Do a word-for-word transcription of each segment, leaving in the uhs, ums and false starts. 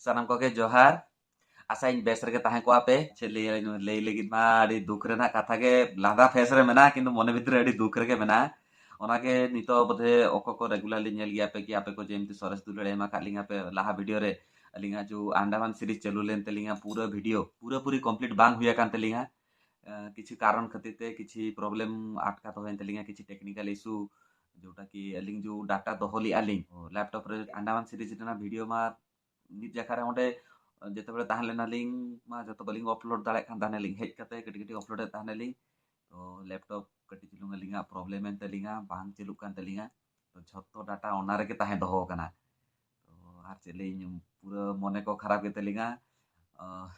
ᱥᱟᱱᱟᱢ ᱠᱚᱜᱮ ᱡᱚᱦᱟᱨ᱾ ᱟᱥᱟᱧ ᱵᱮᱥ ᱨᱮᱜᱮ ᱛᱟᱦᱮᱸ ᱠᱚᱜᱼᱟ ᱯᱮ᱾ ᱪᱮᱫ ᱞᱟᱹᱭ, ᱞᱟᱹᱭ ᱞᱟᱹᱜᱤᱫ ᱢᱟ ᱟᱹᱰᱤ ᱫᱩᱠ ᱨᱮᱱᱟᱜ ᱠᱟᱛᱷᱟ ᱜᱮ, ᱞᱟᱸᱫᱟ ᱯᱷᱮᱥ ᱨᱮ ᱢᱮᱱᱟᱜᱼᱟ, ᱠᱤᱱᱛᱩ ᱢᱚᱱᱮ ᱵᱷᱤᱛᱨᱤ ᱨᱮ ᱟᱹᱰᱤ ᱫᱩᱠ ᱨᱮᱜᱮ ᱢᱮᱱᱟᱜᱼᱟ᱾ ᱚᱱᱟᱜᱮ ᱱᱤᱛᱚᱜ ᱵᱚᱫᱷᱮ ᱚᱠᱚᱭ ᱠᱚ regular ᱞᱤᱧ ᱧᱮᱞ ᱜᱮᱭᱟ ᱯᱮ ᱠᱤ ᱟᱯᱮ ᱠᱚ ᱡᱮ ᱮᱢᱛᱤ ᱥᱚᱨᱮᱥ ᱫᱩᱞᱟᱹᱲ ᱮᱢ ᱟᱠᱟᱫ ᱞᱤᱧᱟ ᱯᱮ ᱞᱟᱦᱟ video ᱨᱮ, ᱟᱹᱞᱤᱧᱟᱜ ᱡᱮ ᱟᱱᱰᱟᱢᱟᱱ series ᱪᱟᱹᱞᱩ ᱞᱮᱱ ᱛᱟᱹᱞᱤᱧᱟ, ᱯᱩᱨᱟᱹ video ᱯᱩᱨᱟᱹᱯᱩᱨᱤ complete ᱵᱟᱝ ᱦᱩᱭ ᱟᱠᱟᱱ ᱛᱟᱹᱞᱤᱧᱟ᱾ ᱟᱸ, ᱠᱤᱪᱷᱩ ᱠᱟᱨᱚᱱ ᱠᱷᱟᱹᱛᱤᱨ ᱛᱮ ᱠᱤᱪᱷᱩ problem ᱟᱴᱠᱟ ᱛᱟᱦᱮᱸᱭᱮᱱ ᱛᱟᱹᱞᱤᱧᱟ, ᱠᱤᱪᱷᱩ technical issue, ᱡᱮᱴᱟ ᱠᱤ ᱟᱹᱞᱤᱧ ᱡᱮ data ᱫᱚᱦᱚ ᱞᱮᱜᱼᱟ ᱞᱤᱧ laptop ᱨᱮ ᱟᱱᱰᱟᱢᱟᱱ series ᱨᱮᱱᱟᱜ video ᱢᱟ ᱢᱤᱫ ᱡᱟᱭᱜᱟ ᱨᱮ ᱚᱸᱰᱮ ᱡᱮᱛᱮ ᱵᱮᱲᱮ ᱛᱟᱦᱮᱸ ᱞᱮᱱᱟ ᱞᱤᱧ ᱢᱟ ᱡᱚᱛᱚ ᱵᱟᱹᱞᱤᱧ upload ᱫᱟᱲᱮᱭᱟᱜ ᱠᱟᱱ ᱛᱟᱦᱮᱸ ᱞᱤᱧ, ᱦᱮᱡ ᱠᱟᱛᱮ ᱠᱟᱹᱴᱤᱡ ᱠᱟᱹᱴᱤᱡ upload ᱮᱫ ᱛᱟᱦᱮᱸ ᱞᱤᱧ᱾ ᱛᱚ laptop ᱠᱟᱹᱴᱤᱡ ᱪᱩᱞᱩᱝ ᱟᱹᱞᱤᱧᱟᱜ problem ᱮᱱ ᱛᱟᱹᱞᱤᱧᱟ, ᱵᱟᱝ ᱪᱟᱹᱞᱩᱜ ᱠᱟᱱ ᱛᱟᱹᱞᱤᱧᱟ᱾ ᱛᱚ ᱡᱷᱚᱛᱚ data ᱚᱱᱟ ᱨᱮᱜᱮ ᱛᱟᱦᱮᱸ ᱫᱚᱦᱚ ᱟᱠᱟᱱᱟ᱾ ᱛᱚ ᱟᱨ ᱪᱮᱫ ᱞᱤᱧ, ᱯᱩᱨᱟᱹ ᱢᱚᱱᱮ ᱠᱚ ᱠᱷᱟᱨᱟᱯ ᱜᱮ ᱛᱟᱹᱞᱤᱧᱟ᱾ ᱟᱸ,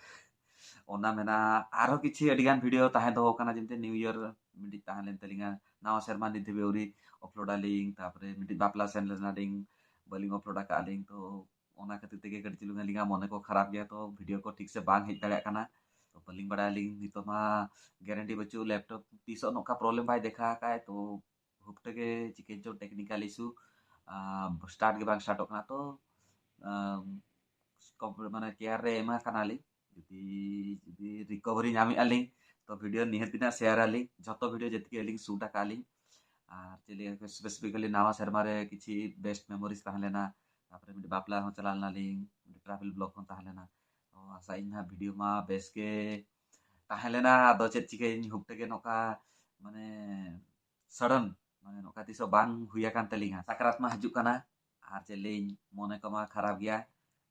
ᱚᱱᱟ ᱢᱮᱱᱟ ᱟᱨᱦᱚᱸ ᱠᱤᱪᱷᱩ ᱟᱹᱰᱤ ᱜᱟᱱ video ᱛᱟᱦᱮᱸ ᱫᱚᱦᱚ ᱟᱠᱟᱱᱟ, ᱡᱮᱢᱛᱤ new year ᱢᱤᱫᱴᱤᱡ ᱛᱟᱦᱮᱸ ᱞᱮᱱ ᱛᱟᱹᱞᱤᱧᱟ, ᱱᱟᱣᱟ ᱥᱮᱨᱢᱟ ᱱᱤᱛ ᱫᱷᱟᱹᱵᱤᱡ ᱟᱹᱣᱨᱤ upload ᱟᱹᱞᱤᱧ, ᱛᱟᱨᱯᱚᱨᱮ ᱢᱤᱫᱴᱤᱡ ᱵᱟᱯᱞᱟ ᱥᱮᱱ ᱞᱮᱱᱟᱞᱤᱧ, ᱵᱟᱹᱞᱤᱧ upload ᱟᱠᱟᱫ ᱟᱹᱞᱤᱧ᱾ ᱛᱚ ᱚᱱᱟ ᱠᱷᱟᱹᱛᱤᱨ ᱛᱮᱜᱮ ᱠᱟᱹᱴᱤᱡ ᱪᱩᱞᱩᱝ ᱟᱹᱞᱤᱧᱟᱜ ᱢᱚᱱᱮ ᱠᱚ ᱠᱷᱟᱨᱟᱯ ᱜᱮᱭᱟ, ᱛᱚ video ᱠᱚ ᱴᱷᱤᱠ ᱥᱮ ᱵᱟᱝ ᱦᱮᱡ ᱫᱟᱲᱮᱭᱟᱜ ᱠᱟᱱᱟ᱾ ᱛᱚ ᱵᱟᱹᱞᱤᱧ ᱵᱟᱲᱟᱭᱟ ᱟᱹᱞᱤᱧ, ᱱᱤᱛᱚᱜ ᱢᱟ guarantee ᱵᱟᱹᱪᱩᱜ, laptop ᱛᱤᱥᱚᱜ ᱱᱚᱝᱠᱟ problem ᱵᱟᱭ ᱫᱮᱠᱷᱟᱣ ᱟᱠᱟᱫ, ᱛᱚ ᱦᱩᱯᱴᱟᱹ ᱜᱮ ᱪᱤᱠᱟᱹᱧ ᱪᱚ technical issue, ᱟᱸ, start ᱜᱮ ᱵᱟᱝ startᱚᱜ ᱠᱟᱱᱟ᱾ ᱛᱚ, ᱟᱸ, ᱠᱚᱢ-, ᱢᱟᱱᱮ care ᱨᱮ ᱮᱢᱟ ᱠᱟᱱᱟᱞᱤᱧ, ᱡᱩᱫᱤ, ᱡᱩᱫᱤ recovery ᱧᱟᱢᱮᱫᱼᱟ ᱞᱤᱧ, ᱛᱚ video ᱱᱤᱦᱟᱹᱛ ᱜᱮ ᱱᱟᱜ share ᱟᱹᱞᱤᱧ, ᱡᱷᱚᱛᱚ video ᱡᱮᱛᱮ ᱜᱮ ᱟᱹᱞᱤᱧ shoot ᱟᱠᱟᱫ ᱞᱤᱧ᱾ ᱟᱨ ᱪᱮᱫ ᱞᱟᱹᱭᱟ, specifically ᱱᱟᱣᱟ ᱥᱮᱨᱢᱟ ᱨᱮ ᱠᱤᱪᱷᱤ best memories ᱛᱟᱦᱮᱸ ᱞᱮᱱᱟ, ᱛᱟᱨᱯᱚᱨᱮ ᱢᱤᱫᱴᱤᱡ ᱵᱟᱯᱞᱟ ᱦᱚᱸ ᱪᱟᱞᱟᱣ ᱞᱮᱱᱟᱞᱤᱧ, ᱢᱤᱫᱴᱤᱡ travel vlog ᱦᱚᱸ ᱛᱟᱦᱮᱸ ᱞᱮᱱᱟ᱾ ᱛᱚ ᱟᱥᱟᱭᱟᱹᱧ ᱱᱟᱦᱟᱜ video ᱢᱟ ᱵᱮᱥ ᱜᱮ ᱛᱟᱦᱮᱸ ᱞᱮᱱᱟ, ᱟᱫᱚ ᱪᱮᱫ ᱪᱤᱠᱟᱹᱭᱮᱱ ᱦᱩᱯᱴᱟᱹ ᱜᱮ ᱱᱚᱝᱠᱟ, ᱢᱟᱱᱮ sudden, ᱢᱟᱱᱮ ᱱᱚᱝᱠᱟ ᱛᱤᱥ ᱦᱚᱸ ᱵᱟᱝ ᱦᱩᱭ ᱟᱠᱟᱱ ᱛᱟᱹᱞᱤᱧᱟ᱾ ᱥᱟᱠᱨᱟᱛ ᱢᱟ ᱦᱤᱡᱩᱜ ᱠᱟᱱᱟ, ᱟᱨ ᱪᱮᱫ ᱞᱤᱧ, ᱢᱚᱱᱮ ᱠᱚᱢᱟ ᱠᱷᱟᱨᱟᱯ ᱜᱮᱭᱟ᱾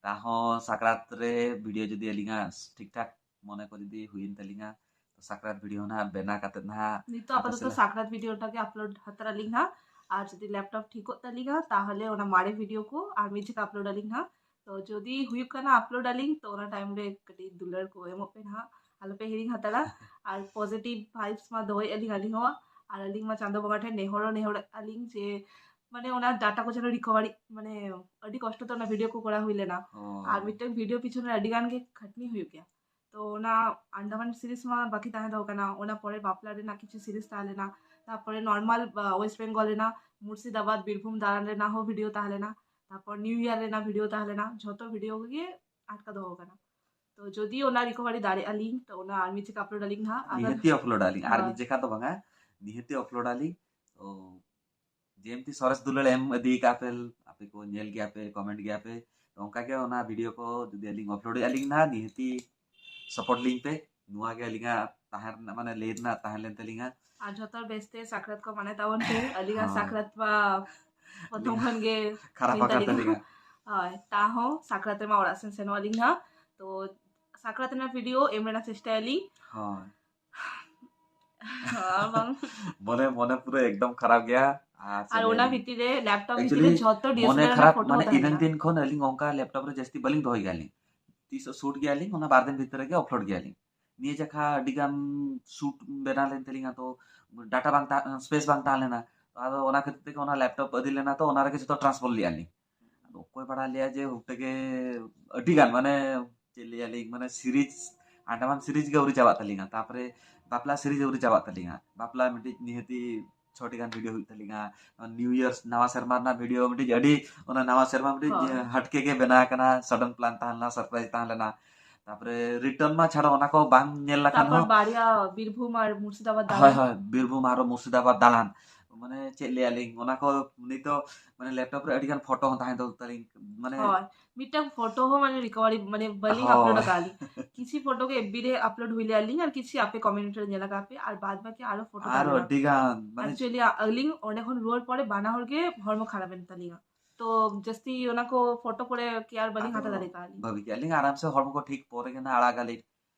ᱛᱟᱦᱚᱸ ᱥᱟᱠᱨᱟᱛ ᱨᱮ video ᱡᱩᱫᱤ ᱟᱹᱞᱤᱧᱟᱜ ᱴᱷᱤᱠ ᱴᱷᱟᱠ ᱢᱚᱱᱮ ᱠᱚ ᱡᱩᱫᱤ ᱦᱩᱭᱮᱱ ᱛᱟᱹᱞᱤᱧᱟ, ᱛᱚ ᱥᱟᱠᱨᱟᱛ video ᱱᱟᱦᱟᱜ ᱵᱮᱱᱟᱣ ᱠᱟᱛᱮ ᱱᱟᱦᱟᱜ ᱱᱤᱛᱚᱜ ᱟᱯᱮ ᱟᱯᱟᱛᱚᱛᱚ ᱥᱟᱞᱟᱜ ᱥᱟᱠᱨᱟᱛ video ᱴᱟᱜ ᱜᱮ upload ᱦᱟᱛᱟᱲ ᱟᱹᱞᱤᱧ ᱦᱟᱸᱜ, ᱟᱨ ᱡᱩᱫᱤ laptop ᱴᱷᱤᱠᱚᱜ ᱛᱟᱹᱞᱤᱧᱟ, ᱛᱟᱦᱚᱞᱮ ᱚᱱᱟ ᱢᱟᱨᱮ video ᱠᱚ ᱟᱨ ᱢᱤᱫ ᱡᱚᱠᱷᱟ upload ᱟᱹᱞᱤᱧ ᱦᱟᱸᱜ᱾ ᱛᱚ ᱡᱩᱫᱤ ᱦᱩᱭᱩᱜ ᱠᱟᱱᱟ upload ᱟᱹᱞᱤᱧ, ᱛᱚ ᱚᱱᱟ time ᱨᱮ ᱠᱟᱹᱴᱤᱡ ᱫᱩᱞᱟᱹᱲ ᱠᱚ ᱮᱢᱚᱜ ᱯᱮ ᱱᱟᱦᱟᱜ, ᱟᱞᱚᱯᱮ ᱦᱤᱲᱤᱧ ᱦᱟᱛᱟᱲᱟ᱾ ᱟᱨ positive vibes ᱢᱟ ᱫᱚᱦᱚᱭᱮᱫ ᱟᱹᱞᱤᱧ ᱟᱹᱞᱤᱧ ᱦᱚᱸ, ᱟᱨ ᱟᱹᱞᱤᱧ ᱢᱟ ᱪᱟᱸᱫᱚ ᱵᱚᱸᱜᱟ ᱴᱷᱮᱱ ᱱᱮᱦᱚᱨ ᱦᱚᱸ ᱱᱮᱦᱚᱨᱚᱜ ᱟᱹᱞᱤᱧ ᱡᱮ ᱢᱟᱱᱮ ᱚᱱᱟ data ᱠᱚ ᱡᱮᱱᱚ recovery, ᱢᱟᱱᱮ ᱟᱹᱰᱤ ᱠᱚᱥᱴᱚ ᱛᱮ ᱚᱱᱟ video ᱠᱚ ᱠᱚᱨᱟᱣ ᱦᱩᱭ ᱞᱮᱱᱟ᱾ ᱚ᱾ ᱟᱨ ᱢᱤᱫᱴᱟᱝ video ᱯᱤᱪᱷᱚᱱ ᱨᱮ ᱟᱹᱰᱤ ᱜᱟᱱ ᱜᱮ ᱠᱷᱟᱹᱴᱱᱤ ᱦᱩᱭᱩᱜ ᱜᱮᱭᱟ᱾ ᱛᱚ ᱚᱱᱟ ᱟᱱᱰᱟᱢᱟᱱ series ᱢᱟ ᱵᱟᱹᱠᱤ ᱛᱟᱦᱮᱸ ᱫᱚᱦᱚ ᱠᱟᱱᱟ, ᱚᱱᱟ ᱯᱚᱨᱮ ᱵᱟᱯᱞᱟ ᱨᱮᱱᱟᱜ ᱠᱤᱪᱷᱩ series ᱛᱟᱦᱮᱸ ᱞᱮᱱᱟ, ᱛᱟᱨᱯᱚᱨᱮ normal, ᱟ, West Bengal ᱨᱮᱱᱟᱜ ᱢᱩᱨᱥᱤᱫᱟᱵᱟᱫᱽ ᱵᱤᱨᱵᱷᱩᱢ ᱫᱟᱬᱟᱱ ᱨᱮᱱᱟᱜ ᱦᱚᱸ video ᱛᱟᱦᱮᱸ ᱞᱮᱱᱟ᱾ ᱛᱟᱨᱯᱚᱨ ᱱᱤᱭᱩ ᱤᱭᱟᱨ ᱨᱮᱱᱟᱜ ᱵᱷᱤᱰᱤᱭᱳ ᱛᱟᱦᱮᱸ ᱞᱮᱱᱟ, ᱡᱷᱚᱛᱚ ᱵᱷᱤᱰᱤᱭᱳ ᱜᱮ ᱟᱴᱠᱟ ᱫᱚᱦᱚ ᱠᱟᱱᱟ᱾ ᱛᱚ ᱡᱚᱫᱤ ᱚᱱᱟ ᱨᱤᱠᱚᱵᱷᱟᱨᱤ ᱫᱟᱲᱮᱭᱟᱜᱼᱟ ᱞᱤᱧ, ᱛᱚ ᱚᱱᱟ ᱟᱨ ᱢᱤᱫ ᱡᱮᱠᱷᱟ ᱟᱯᱞᱳᱰ ᱟᱞᱤᱧ ᱦᱟᱸᱜ᱾ ᱟᱨ ᱱᱤᱦᱟᱹᱛᱤ ᱟᱯᱞᱳᱰ ᱟᱞᱤᱧ, ᱟᱨ ᱦᱳᱭ᱾ ᱢᱤᱫ ᱡᱮᱠᱷᱟ ᱫᱚ ᱵᱟᱝᱟ, ᱱᱤᱦᱟᱹᱛᱤ ᱟᱯᱞᱳᱰ ᱟᱞᱤᱧ᱾ ᱛᱚ ᱡᱮᱢᱛᱤ ᱥᱚᱨᱮᱥ ᱫᱩᱞᱟᱹᱲ ᱮᱢ ᱤᱫᱤ ᱠᱟᱜ ᱯᱮ, ᱟᱯᱮ ᱠᱚ ᱧᱮᱞ ᱜᱮᱭᱟ ᱯᱮ, ᱠᱚᱢᱮᱱᱴ ᱜᱮᱭᱟ ᱯᱮ, ᱛᱚ ᱚᱱᱠᱟ ᱜᱮ ᱚᱱᱟ ᱵᱷᱤᱰᱤᱭᱳ ᱠᱚ ᱡᱩᱫᱤ ᱟᱹᱞᱤᱧ ᱟᱯᱞᱳᱰ ᱮᱜᱼᱟ ᱞᱤᱧ ᱱᱟᱦᱟᱜ, ᱱᱤᱦᱟᱹᱛᱤ ᱥᱟᱯᱳᱨᱴ ᱞᱤᱧ ᱯᱮ᱾ ᱱᱚᱣᱟ ᱜᱮ ᱟᱹᱞᱤᱧᱟᱜ ᱛᱟᱦᱮᱸ ᱨᱮᱱᱟᱜ, ᱢᱟᱱᱮ ᱞᱟᱹᱭ ᱨᱮᱱᱟᱜ ᱛᱟᱦᱮᱸ ᱞᱮᱱ ᱛᱟᱹᱞᱤᱧᱟ᱾ ᱟᱨ ᱡᱷᱚᱛᱚ ᱦᱚᱲ ᱵᱮᱥᱛᱮ ᱥᱟᱠᱨᱟᱛ ᱠᱚ ᱢᱟᱱᱟᱣ ᱛᱟᱵᱚᱱ ᱯᱮ᱾ ᱟᱹᱞᱤᱧᱟᱜ ᱦᱳᱭ᱾ ᱥᱟᱠᱨᱟᱛ ᱢᱟ ᱯᱨᱚᱛᱷᱚᱢ ᱟᱹᱞᱤᱧ ᱠᱷᱚᱱ ᱜᱮ ᱠᱷᱟᱨᱟᱯ ᱦᱩᱭ ᱟᱠᱟᱱ ᱫᱟᱲᱮᱭᱟᱜᱼᱟ᱾ ᱛᱟᱹᱞᱤᱧᱟ᱾ ᱦᱳᱭ, ᱛᱟᱦᱚᱸ ᱥᱟᱠᱨᱟᱛ ᱨᱮᱢᱟ ᱚᱲᱟᱜ ᱥᱮᱱ ᱥᱮᱱᱚᱜ ᱟᱹᱞᱤᱧ ᱦᱟᱸᱜ᱾ ᱛᱚ ᱥᱟᱠᱨᱟᱛ ᱨᱮᱱᱟᱜ ᱵᱷᱤᱰᱤᱭᱳ ᱮᱢ ᱨᱮᱱᱟᱜ ᱪᱮᱥᱴᱟᱭᱟᱞᱤᱧ᱾ ᱦᱳᱭ᱾ ᱟᱨ ᱵᱟᱝ᱾ ᱢᱚᱱᱮ, ᱢᱚᱱᱮ ᱯᱩᱨᱟᱹ ᱮᱠᱫᱚᱢ ᱠᱷᱟᱨᱟᱯ ᱜᱮᱭᱟ᱾ ᱟᱨ ᱟᱨ ᱪᱮᱫ ᱚᱱᱟ ᱞᱟᱹᱭᱟ? ᱵᱷᱤᱛᱤᱨ ᱨᱮ ᱞᱮᱯᱴᱚᱯ ᱵᱷᱤᱛᱤᱨ ᱨᱮ Actually, ᱡᱷᱚᱛᱚ ᱢᱚᱱᱮ ᱰᱤᱭᱮᱥᱮᱞᱟᱨ ᱨᱮᱱᱟᱜ ᱠᱷᱟᱨᱟᱯ, ᱯᱷᱳᱴᱳ ᱢᱟᱱᱮ ᱛᱟᱦᱮᱸ ᱤᱱᱟᱹᱝ ᱞᱮᱱᱟ᱾ ᱫᱤᱱ ᱠᱷᱚᱱ ᱟᱹᱞᱤᱧ ᱚᱱᱠᱟ ᱞᱮᱯᱴᱚᱯ ᱨᱮ ᱡᱟᱹᱥᱛᱤ ᱵᱟᱹᱞᱤᱧ ᱫᱚᱦᱚᱭ ᱜᱮᱭᱟ ᱞᱤᱧ᱾ ᱛᱤᱥ ᱥᱩᱴ ᱜᱮᱭᱟ ᱞᱤᱧ, ᱚᱱᱟ ᱵᱟᱨ ᱫᱤᱱ ᱵᱷᱤᱛᱤᱨ ᱨᱮᱜᱮ ᱟᱯᱞᱳᱰ ᱜᱮᱭᱟ ᱞᱤᱧ᱾ ᱱᱤᱭᱟᱹ ᱡᱟᱠᱷᱟ ᱟᱹᱰᱤ ᱜᱟᱱ ᱥᱩᱴ ᱵᱮᱱᱟᱣ ᱞᱮᱱ ᱛᱟᱹᱞᱤᱧᱟ, ᱛᱚ ᱰᱟᱴᱟ ᱵᱟᱝ ᱛᱟᱦᱮᱸ, ᱥᱯᱮᱥ ᱵᱟᱝ ᱛᱟᱦᱮᱸ ᱞᱮᱱᱟ᱾ ᱛᱚ ᱟᱫᱚ ᱚᱱᱟ ᱠᱷᱟᱹᱛᱤᱨ ᱛᱮᱜᱮ ᱚᱱᱟ ᱞᱮᱯᱴᱚᱯ ᱤᱫᱤ ᱞᱮᱱᱟ, ᱛᱚ ᱚᱱᱟ ᱨᱮᱜᱮ ᱡᱚᱛᱚ ᱴᱨᱟᱱᱥᱯᱷᱟᱨ ᱞᱮᱜᱼᱟ ᱞᱤᱧ᱾ ᱟᱫᱚ ᱚᱠᱚᱭ ᱵᱟᱲᱟᱭ ᱞᱮᱭᱟ ᱡᱮ ᱦᱩᱴ ᱛᱮᱜᱮ ᱟᱹᱰᱤ ᱜᱟᱱ, ᱢᱟᱱᱮ ᱪᱮᱫ ᱞᱟᱹᱭᱟ ᱞᱤᱧ, ᱢᱟᱱᱮ ᱥᱤᱨᱤᱡᱽ, ᱟᱱᱰᱟᱢᱟᱱ ᱥᱤᱨᱤᱡᱽ ᱜᱮ ᱟᱹᱣᱨᱤ ᱪᱟᱵᱟᱜ ᱛᱟᱹᱞᱤᱧᱟ, ᱛᱟᱯᱚᱨᱮ ᱵᱟᱯᱞᱟ ᱥᱤᱨᱤᱡᱽ ᱟᱹᱣᱨᱤ ᱪᱟᱵᱟᱜ ᱛᱟᱹᱞᱤᱧᱟ, ᱵᱟᱯᱞᱟ ᱢᱤᱫᱴᱤᱡ ᱱᱤᱦᱟᱹᱛᱤ ᱪᱷᱚᱴᱤ ᱜᱟᱱ ᱵᱷᱤᱰᱤᱭᱳ ᱦᱩᱭᱩᱜ ᱛᱟᱹᱞᱤᱧᱟ᱾ ᱱᱤᱭᱩ ᱤᱭᱟᱨ, ᱱᱟᱣᱟ ᱥᱮᱨᱢᱟ ᱨᱮᱱᱟᱜ ᱵᱷᱤᱰᱤᱭᱳ ᱢᱤᱫᱴᱤᱡ ᱟᱹᱰᱤ, ᱚᱱᱟ ᱱᱟᱣᱟ ᱥᱮᱨᱢᱟ ᱢᱤᱫᱴᱤᱡ ᱦᱳᱭ᱾ ᱦᱟᱴᱠᱮ ᱜᱮ ᱵᱮᱱᱟᱣ ᱟᱠᱟᱱᱟ, ᱥᱟᱰᱮᱱ ᱯᱞᱟᱱ ᱛᱟᱦᱮᱸ ᱞᱮᱱᱟ, ᱥᱟᱨᱯᱨᱟᱭᱤᱡᱽ ᱛᱟᱦᱮᱸ ᱞᱮᱱᱟ᱾ ᱛᱟᱯᱚᱨᱮ ᱨᱤᱴᱟᱨᱱ ᱢᱟ ᱪᱷᱟᱲᱟ, ᱚᱱᱟ ᱠᱚ ᱵᱟᱝ ᱧᱮᱞ ᱞᱮᱠᱷᱟᱱ ᱛᱟᱯᱚᱨ ᱦᱚᱸ᱾ ᱵᱟᱨᱭᱟ ᱵᱤᱨᱵᱷᱩᱢ ᱟᱨ ᱢᱩᱨᱥᱤᱫᱟᱵᱟᱫ ᱦᱳᱭ, ᱫᱟᱬᱟᱱ᱾ ᱦᱳᱭ, ᱵᱤᱨᱵᱷᱩᱢ ᱟᱨ ᱢᱩᱨᱥᱤᱫᱟᱵᱟᱫ ᱫᱟᱬᱟᱱ᱾ ᱢᱟᱱᱮ ᱪᱮᱫ ᱞᱟᱹᱭᱟ ᱞᱤᱧ, ᱚᱱᱟ ᱠᱚ ᱱᱤᱛ ᱫᱚ ᱢᱟᱱᱮ ᱞᱮᱯᱴᱚᱯ ᱨᱮ ᱟᱹᱰᱤ ᱜᱟᱱ ᱯᱷᱳᱴᱳ ᱦᱚᱸ ᱛᱟᱦᱮᱸ ᱫᱚ ᱛᱟᱹᱞᱤᱧ, ᱢᱟᱱᱮ ᱦᱳᱭ, ᱢᱤᱫᱴᱟᱝ ᱯᱷᱳᱴᱳ ᱦᱚᱸ ᱢᱟᱱᱮ ᱨᱤᱠᱚᱵᱷᱟᱨᱤ ᱢᱟᱱᱮ ᱵᱟᱹᱞᱤᱧ ᱟᱯᱞᱳᱰ ᱦᱳᱭ᱾ ᱟᱠᱟᱫ ᱞᱤᱧ᱾ ᱠᱤᱪᱷᱩ ᱯᱷᱳᱴᱳ ᱜᱮ ᱮᱯ ᱵᱤ ᱨᱮ ᱟᱯᱞᱳᱰ ᱦᱩᱭ ᱞᱮᱜᱼᱟ ᱞᱤᱧ, ᱟᱨ ᱠᱤᱪᱷᱩ ᱟᱯᱮ ᱠᱚᱢᱮᱱᱴ ᱨᱮ ᱧᱮᱞ ᱟᱠᱟᱫ ᱯᱮ, ᱟᱨ ᱵᱟᱫ ᱵᱟᱹᱠᱤ ᱟᱨᱚ ᱯᱷᱳᱴᱳ ᱟᱨᱚ ᱛᱟᱦᱮᱸ ᱞᱮᱱᱟ᱾ ᱟᱹᱰᱤ ᱜᱟᱱ, ᱢᱟᱱᱮ Actually, ᱟᱹᱞᱤᱧ ᱚᱸᱰᱮ ᱠᱷᱚᱱ ᱨᱩᱣᱟᱹᱲ ᱯᱚᱨᱮ ᱵᱟᱱᱟ ᱦᱚᱲ ᱜᱮ ᱦᱚᱲᱢᱚ ᱠᱷᱟᱨᱟᱯ ᱮᱱ ᱛᱟᱹᱞᱤᱧᱟ, ᱛᱚ ᱡᱟᱹᱥᱛᱤ ᱚᱱᱟ ᱠᱚ ᱯᱷᱳᱴᱳ ᱠᱚᱨᱮ ᱠᱮᱭᱟᱨ ᱵᱟᱹᱞᱤᱧ ᱟᱫᱚ ᱦᱟᱛᱟᱣ ᱫᱟᱲᱮ ᱠᱟᱜᱼᱟ ᱞᱤᱧ᱾ ᱵᱷᱟᱹᱵᱤ ᱠᱮᱜᱼᱟ ᱞᱤᱧ ᱟᱨᱟᱢ ᱥᱮ ᱦᱚᱲᱢᱚ ᱠᱚ ᱴᱷᱤᱠ ᱯᱚᱨᱮ ᱜᱮ ᱱᱟᱜ ᱟᱲᱟᱜᱟᱞᱤᱧ᱾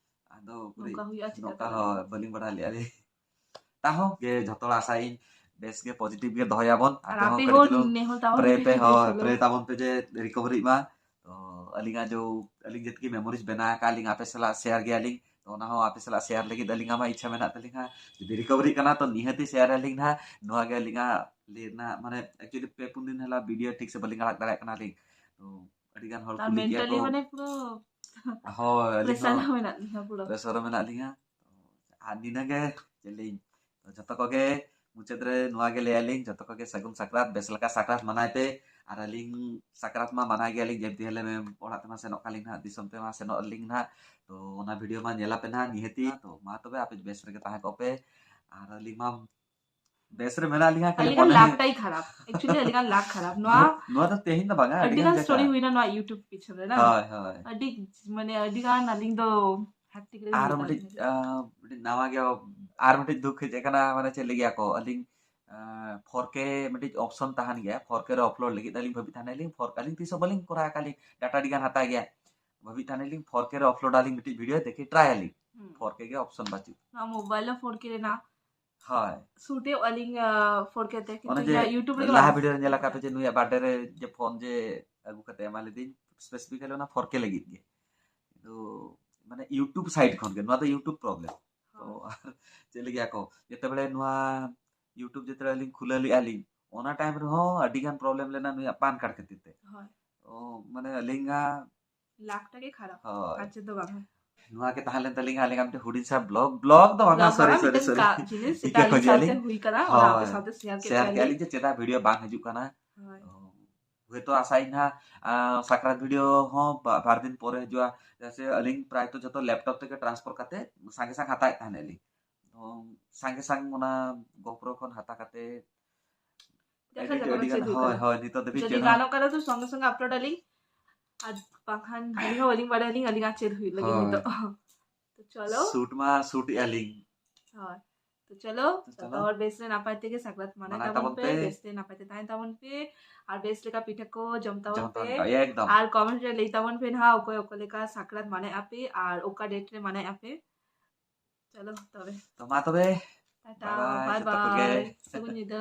ᱟᱫᱚ ᱩᱠᱩᱨᱤᱡ ᱱᱚᱝᱠᱟ ᱦᱩᱭᱩᱜᱼᱟ, ᱪᱤᱠᱟᱹᱛᱮ ᱱᱚᱝᱠᱟ ᱵᱟᱲᱟᱭᱟ? ᱦᱚᱸ ᱵᱟᱹᱞᱤᱧ ᱵᱟᱲᱟᱭ ᱞᱮᱜᱼᱟ ᱞᱤᱧ᱾ ᱛᱟᱦᱚᱸ ᱜᱮ ᱡᱷᱚᱛᱚ ᱦᱚᱲ ᱟᱥᱟᱭᱟᱹᱧ ᱵᱮᱥ ᱜᱮ, ᱯᱚᱡᱤᱴᱤᱵᱷ ᱜᱮ ᱫᱚᱦᱚᱭᱟᱵᱚᱱ᱾ ᱟᱨ ᱟᱯᱮ ᱦᱚᱸ ᱠᱟᱹᱴᱤᱡ ᱦᱚᱸ ᱪᱩᱞᱩᱝ ᱱᱮᱦᱚᱨ ᱛᱟᱵᱚᱱ ᱯᱨᱮ ᱯᱮ, ᱯᱮ, ᱦᱳᱭ, ᱵᱮᱥ ᱯᱨᱮ ᱛᱟᱵᱚᱱ ᱯᱮ ᱡᱮ ᱨᱤᱠᱚᱵᱷᱟᱨᱤᱜ ᱢᱟ᱾ ᱛᱚ ᱟᱹᱞᱤᱧᱟᱜ ᱡᱚ, ᱟᱹᱞᱤᱧ ᱡᱮᱴᱠᱤ ᱢᱮᱢᱳᱨᱤᱡᱽ ᱵᱮᱱᱟᱣ ᱟᱠᱟᱫ ᱞᱤᱧ, ᱟᱯᱮ ᱥᱟᱞᱟᱜ ᱥᱮᱭᱟᱨ ᱜᱮᱭᱟᱞᱤᱧ᱾ ᱛᱚ ᱚᱱᱟ ᱦᱚᱸ ᱟᱯᱮ ᱥᱟᱞᱟᱜ ᱥᱮᱭᱟᱨ ᱞᱟᱹᱜᱤᱫ ᱟᱹᱞᱤᱧᱟᱜ ᱢᱟ ᱤᱪᱪᱷᱟ ᱢᱮᱱᱟᱜ ᱛᱟᱹᱞᱤᱧᱟ᱾ ᱡᱩᱫᱤ ᱨᱤᱠᱚᱵᱷᱟᱨᱤᱜ ᱠᱟᱱᱟ ᱛᱚ ᱱᱤᱦᱟᱹᱛᱤ ᱥᱮᱭᱟᱨ ᱟᱹᱞᱤᱧ ᱱᱟᱦᱟᱜ᱾ ᱱᱚᱣᱟ ᱜᱮ ᱟᱹᱞᱤᱧᱟᱜ ᱞᱟᱹᱭ ᱨᱮᱱᱟᱜ, ᱢᱟᱱᱮ actually ᱯᱮ ᱯᱩᱱ ᱫᱤᱱ ᱦᱮᱞᱟ ᱵᱷᱤᱰᱤᱭᱳ ᱴᱷᱤᱠ ᱥᱮ ᱵᱟᱹᱞᱤᱧ ᱟᱲᱟᱜ ᱫᱟᱲᱮᱭᱟᱜ ᱠᱟᱱᱟ ᱞᱤᱧ᱾ ᱛᱚ ᱟᱹᱰᱤ ᱜᱟᱱ ᱦᱚᱲ ᱛᱟᱨ ᱠᱩᱞᱤ ᱠᱮᱜᱼᱟ mentally ᱠᱚ᱾ ᱢᱟᱱᱮ ᱯᱩᱨᱟᱹ ᱦᱳᱭ, ᱟᱹᱞᱤᱧ pressure ᱦᱚᱸ ᱨᱮ ᱢᱮᱱᱟᱜ ᱞᱤᱧᱟ ᱯᱩᱨᱟᱹ᱾ Pressure ᱨᱮ ᱢᱮᱱᱟᱜ ᱞᱤᱧᱟ᱾ ᱟᱨ ᱱᱤᱱᱟᱹᱜᱮ ᱪᱮᱫ ᱞᱤᱧ, ᱡᱚᱛᱚ ᱠᱚᱜᱮ ᱢᱩᱪᱟᱹᱫ ᱨᱮ ᱱᱚᱣᱟ ᱜᱮ ᱞᱟᱹᱭᱟᱞᱤᱧ, ᱡᱚᱛᱚ ᱠᱚᱜᱮ ᱥᱟᱹᱜᱩᱱ ᱥᱟᱠᱨᱟᱛ, ᱵᱮᱥ ᱞᱮᱠᱟ ᱥᱟᱠᱨᱟᱛ ᱢᱟᱱᱟᱭ ᱯᱮ᱾ ᱟᱨ ᱟᱹᱞᱤᱧ ᱥᱟᱠᱨᱟᱛ ᱢᱟ ᱢᱟᱱᱟᱣ ᱜᱮᱭᱟᱞᱤᱧ, ᱡᱮ ᱫᱤᱱ ᱦᱤᱞᱳᱜ ᱚᱲᱟᱜ ᱛᱮᱢᱟ ᱥᱮᱱᱚᱜ ᱠᱟᱞᱤᱧ ᱱᱟᱦᱟᱜ, ᱫᱤᱥᱚᱢ ᱛᱮᱢᱟ ᱥᱮᱱᱚᱜ ᱟᱹᱞᱤᱧ ᱱᱟᱦᱟᱜ᱾ ᱛᱚ ᱚᱱᱟ ᱵᱷᱤᱰᱤᱭᱳ ᱢᱟ ᱧᱮᱞᱟᱯᱮ ᱱᱟᱦᱟᱜ ᱱᱤᱦᱟᱹᱛᱤ᱾ ᱛᱚ ᱢᱟ ᱛᱚᱵᱮ ᱟᱯᱮ ᱵᱮᱥ ᱨᱮᱜᱮ ᱛᱟᱦᱮᱸ ᱠᱚᱜ ᱯᱮ᱾ ᱟᱨ ᱟᱹᱞᱤᱧ ᱢᱟ ᱵᱮᱥ ᱨᱮ ᱢᱮᱱᱟᱜ ᱞᱤᱧᱟ, ᱠᱷᱟᱹᱞᱤ ᱟᱹᱰᱤᱜᱟᱱ ᱢᱚᱱᱮ ᱞᱟᱠ ᱦᱩᱭᱩᱜ ᱴᱟᱭ ᱠᱷᱟᱨᱟᱯ, actually ᱟᱹᱰᱤᱜᱟᱱ ᱞᱟᱠ ᱠᱷᱟᱨᱟᱯ᱾ ᱱᱚᱣᱟ ᱱᱚᱣᱟ ᱫᱚ ᱛᱮᱦᱮᱧ ᱫᱚ ᱵᱟᱝᱟ, ᱟᱹᱰᱤᱜᱟᱱ ᱟᱹᱰᱤᱜᱟᱱ ᱡᱟᱭᱜᱟ᱾ ᱥᱴᱳᱨᱤ ᱦᱩᱭᱱᱟ ᱱᱚᱣᱟ YouTube ᱯᱤᱪᱷᱚᱱ ᱨᱮ, ᱱᱟ? ᱦᱳᱭ, ᱦᱳᱭ᱾ ᱟᱹᱰᱤ, ᱢᱟᱱᱮ, ᱟᱹᱰᱤᱜᱟᱱ ᱟᱹᱞᱤᱧ ᱫᱚ ᱦᱮᱠᱴᱤᱠ ᱨᱮ ᱟᱨ ᱦᱩᱭ ᱢᱤᱫᱴᱤᱡ, ᱠᱟᱱᱟ᱾ ᱟᱸ, ᱢᱤᱫᱴᱤᱡ ᱱᱟᱣᱟ ᱜᱮ, ᱟᱨ ᱢᱤᱫᱴᱤᱡ ᱫᱩᱠ ᱦᱮᱡ ᱟᱠᱟᱱᱟ, ᱢᱟᱱᱮ, ᱪᱮᱫ ᱞᱟᱹᱭ ᱜᱮᱭᱟ ᱠᱚ, ᱟᱹᱞᱤᱧ, ᱟᱸ, ᱯᱷᱳᱨ ᱠᱮ ᱢᱤᱫᱴᱤᱡ ᱚᱯᱥᱚᱱ ᱛᱟᱦᱮᱱ ᱜᱮᱭᱟ, ᱯᱷᱳᱨ ᱠᱮ ᱨᱮ ᱟᱯᱞᱳᱰ ᱞᱟᱹᱜᱤᱫ ᱟᱹᱞᱤᱧ ᱵᱷᱟᱹᱵᱤ ᱛᱟᱦᱮᱱᱟᱞᱤᱧ, ᱯᱷᱳᱨ ᱠᱮ ᱟᱹᱞᱤᱧ ᱛᱤᱥ ᱦᱚᱸ ᱵᱟᱹᱞᱤᱧ ᱠᱚᱨᱟᱣ ᱟᱠᱟᱫ ᱞᱤᱧ, ᱰᱟᱴᱟ ᱟᱹᱰᱤ ᱜᱟᱱ ᱦᱟᱛᱟᱣ ᱜᱮᱭᱟ, ᱵᱷᱟᱹᱵᱤ ᱛᱟᱦᱮᱱᱟᱞᱤᱧ ᱯᱷᱳᱨ ᱠᱮ ᱨᱮ ᱟᱯᱞᱳᱰ ᱟᱹᱞᱤᱧ ᱢᱤᱫᱴᱤᱡ ᱵᱷᱤᱰᱤᱭᱳ, ᱫᱮᱠᱷᱤ ᱴᱨᱟᱭ ᱟᱹᱞᱤᱧ, ᱦᱩᱸ᱾ ᱯᱷᱳᱨ ᱠᱮ ᱜᱮ ᱚᱯᱥᱚᱱ ᱵᱟᱹᱪᱩᱜ᱾ ᱱᱚᱣᱟ ᱢᱳᱵᱟᱭᱤᱞ ᱨᱮ ᱯᱷᱳᱨ ᱠᱮ ᱨᱮᱱᱟᱜ ᱦᱳᱭ᱾ ᱥᱩᱴ ᱮᱫ ᱟᱹᱞᱤᱧ, ᱟᱸ, ᱯᱷᱳᱨ ᱠᱮ ᱛᱮ, ᱠᱤᱱᱛᱩ ᱚᱱᱮ ᱡᱮ ᱤᱧᱟᱹᱜ YouTube ᱨᱮᱜᱮ ᱞᱟᱦᱟ ᱵᱟᱝ ᱵᱷᱤᱰᱤᱭᱳ ᱨᱮ ᱧᱮᱞ ᱟᱠᱟᱫ ᱯᱮ ᱡᱮ ᱱᱩᱭᱟᱜ ᱵᱟᱨᱛᱷᱰᱮ ᱨᱮ ᱡᱮ ᱯᱷᱳᱱ ᱡᱮ ᱟᱹᱜᱩ ᱠᱟᱛᱮ ᱮᱢᱟ ᱞᱮᱫᱤᱧ, specifically ᱚᱱᱟ ᱯᱷᱳᱨ ᱠᱮ ᱞᱟᱹᱜᱤᱫ ᱜᱮ᱾ ᱠᱤᱱᱛᱩ ᱢᱟᱱᱮ YouTube ᱥᱟᱭᱤᱰ ᱠᱷᱚᱱ ᱜᱮ, ᱱᱚᱣᱟ ᱫᱚ YouTube ᱯᱨᱚᱵᱞᱮᱢ᱾ ᱛᱚ ᱦᱳᱭ᱾ ᱟᱨ ᱪᱮᱫ ᱞᱟᱹᱜᱤᱫ ᱟᱠᱚ, ᱡᱮᱛᱮ ᱵᱮᱲᱮ ᱱᱚᱣᱟ YouTube ᱡᱮᱛᱮ ᱵᱮᱲᱮ ᱞᱤᱧ ᱠᱷᱩᱞᱟᱹ ᱞᱮᱜᱼᱟ ᱞᱤᱧ, ᱚᱱᱟ ᱴᱟᱭᱤᱢ ᱨᱮᱦᱚᱸ ᱟᱹᱰᱤ ᱜᱟᱱ ᱯᱨᱚᱵᱞᱮᱢ ᱞᱮᱱᱟ ᱱᱩᱭᱟᱜ ᱯᱟᱱ ᱠᱟᱨᱰ ᱠᱷᱟᱹᱛᱤᱨ ᱛᱮ᱾ ᱦᱳᱭ᱾ ᱚ, ᱢᱟᱱᱮ ᱟᱹᱞᱤᱧᱟᱜ ᱞᱟᱠᱷ ᱴᱟᱠᱟ ᱜᱮ ᱠᱷᱟᱨᱟᱯ, ᱦᱳᱭ᱾ ᱟᱨ ᱪᱮᱫ ᱫᱚ ᱵᱟᱝ᱾ ᱱᱚᱣᱟ ᱜᱮ ᱛᱟᱦᱮᱸ ᱞᱮᱱ ᱛᱟᱹᱞᱤᱧᱟ ᱟᱹᱞᱤᱧᱟᱜ ᱢᱤᱫᱴᱮᱱ ᱦᱩᱰᱤᱧ ᱥᱟ ᱵᱞᱚᱜ, ᱵᱞᱚᱜ ᱫᱚ ᱵᱟᱝᱟ, ᱵᱞᱚᱜ ᱥᱚᱨᱤ, ᱵᱟᱝᱟ, ᱥᱚᱨᱤ, ᱢᱤᱫᱴᱮᱱ ᱥᱚᱨᱤ᱾ ᱠᱟ-, ᱡᱤᱱᱤᱥ ᱤᱠᱟᱹ ᱥᱮᱴᱟ ᱟᱹᱞᱤᱧ ᱠᱷᱚᱡᱮᱜᱼᱟ ᱥᱟᱶᱛᱮ ᱞᱤᱧ᱾ ᱦᱩᱭ ᱠᱟᱱᱟ, ᱚᱱᱟ ᱟᱯᱮ ᱦᱳᱭ᱾ ᱥᱟᱶᱛᱮ ᱥᱮᱭᱟᱨ ᱠᱮᱫ ᱥᱮᱭᱟᱨ ᱠᱮᱜᱼᱟ ᱠᱚᱣᱟᱞᱤᱧ᱾ ᱞᱤᱧ ᱡᱮ ᱪᱮᱫᱟᱜ ᱵᱷᱤᱰᱤᱭᱳ ᱵᱟᱝ ᱦᱤᱡᱩᱜ ᱠᱟᱱᱟ᱾ ᱦᱳᱭ᱾ ᱚ, ᱦᱳᱭᱛᱳ ᱟᱥᱟᱭᱟᱹᱧ ᱱᱟᱦᱟᱜ, ᱟᱸ, ᱥᱟᱠᱨᱟᱛ ᱵᱷᱤᱰᱤᱭᱳ ᱦᱚᱸ ᱵᱟ-, ᱵᱟᱨ ᱫᱤᱱ ᱯᱚᱨᱮ ᱦᱤᱡᱩᱜᱼᱟ᱾ ᱪᱮᱫᱟᱜ ᱥᱮ ᱟᱹᱞᱤᱧ ᱯᱨᱟᱭᱛᱚ ᱡᱚᱛᱚ ᱞᱮᱯᱴᱚᱯ ᱛᱮᱜᱮ ᱴᱨᱟᱱᱥᱯᱷᱟᱨ ᱠᱟᱛᱮ ᱥᱟᱸᱜᱮ ᱥᱟᱝ ᱦᱟᱛᱟᱣᱮᱫ ᱛᱟᱦᱮᱱᱟᱞᱤᱧ᱾ ᱚ, ᱥᱟᱸᱜᱮ ᱥᱟᱝ ᱚᱱᱟ GoPro ᱠᱷᱚᱱ ᱦᱟᱛᱟᱣ ᱠᱟᱛᱮ ᱫᱮᱠᱷᱟ ᱮᱰᱤᱴ ᱡᱟᱠ ᱟᱹᱰᱤ ᱟᱵᱟᱨ ᱜᱟᱱ, ᱪᱮᱫ ᱦᱩᱭᱩᱜ ᱦᱳᱭ, ᱠᱟᱱᱟ᱾ ᱦᱳᱭ, ᱱᱤᱛᱚᱜ ᱫᱷᱟᱹᱵᱤᱡ ᱡᱩᱫᱤ ᱪᱮᱫ ᱦᱚᱸ ᱜᱟᱱᱚᱜ ᱠᱟᱱᱟ ᱛᱚ ᱥᱚᱸᱜᱮ ᱥᱚᱸᱜᱮ ᱟᱯᱞᱳᱰ ᱟᱹᱞᱤᱧ, ᱟᱨ ᱵᱟᱝᱠᱷᱟᱱ ᱟᱹᱞᱤᱧ ᱦᱚᱸ ᱵᱟᱹᱞᱤᱧ ᱵᱟᱲᱟᱭᱟᱞᱤᱧ ᱟᱹᱞᱤᱧᱟᱜ ᱪᱮᱫ ᱦᱩᱭᱩᱜ ᱞᱟᱹᱜᱤᱫ ᱦᱳᱭ᱾ ᱱᱤᱛᱚᱜ᱾ ᱛᱚ ᱪᱚᱞᱚ᱾ ᱥᱩᱴ ᱢᱟ ᱥᱩᱴ ᱮᱜᱼᱟ ᱞᱤᱧ᱾ ᱦᱳᱭ᱾ ᱛᱚ ᱪᱚᱞᱚ, ᱛᱚ ᱡᱚᱛᱚ ᱪᱚᱞᱚ᱾ ᱦᱚᱲ ᱵᱮᱥ ᱨᱮ ᱱᱟᱯᱟᱭ ᱛᱮᱜᱮ ᱥᱟᱠᱨᱟᱛ ᱢᱟᱱᱟᱭ ᱢᱟᱱᱟᱭ ᱛᱟᱵᱚᱱ ᱛᱟᱵᱚᱱ ᱯᱮ, ᱯᱮ᱾ ᱵᱮᱥ ᱛᱮ ᱱᱟᱯᱟᱭ ᱛᱮ ᱛᱟᱦᱮᱱ ᱛᱟᱵᱚᱱ ᱯᱮ, ᱟᱨ ᱵᱮᱥ ᱞᱮᱠᱟ ᱯᱤᱴᱷᱟᱹ ᱠᱚ ᱡᱚᱢ ᱛᱟᱵᱚᱱ ᱡᱚᱢ ᱯᱮ᱾ ᱛᱟᱵᱚᱱ ᱯᱮ, ᱮᱠᱫᱚᱢ᱾ ᱟᱨ ᱠᱚᱢᱮᱱᱴ ᱨᱮ ᱞᱟᱹᱭ ᱛᱟᱵᱚᱱ ᱯᱮ ᱱᱟᱦᱟᱜ ᱚᱠᱚᱭ ᱚᱠᱟ ᱞᱮᱠᱟ ᱥᱟᱠᱨᱟᱛ ᱢᱟᱱᱟᱭ ᱟᱯᱮ ᱟᱨ ᱚᱠᱟ ᱰᱮᱴ ᱨᱮ ᱢᱟᱱᱟᱭ ᱟᱯᱮ᱾ ᱪᱚᱞᱚ ᱛᱚᱵᱮ᱾ ᱛᱚ ᱢᱟ ᱛᱚᱵᱮ᱾ ᱴᱟᱴᱟ, ᱵᱟᱭ ᱵᱟᱭ, ᱵᱟᱭ ᱡᱚᱛᱚ ᱠᱚᱜᱮ᱾ ᱵᱟᱭ᱾ ᱥᱟᱹᱜᱩᱱ ᱧᱤᱫᱟᱹ᱾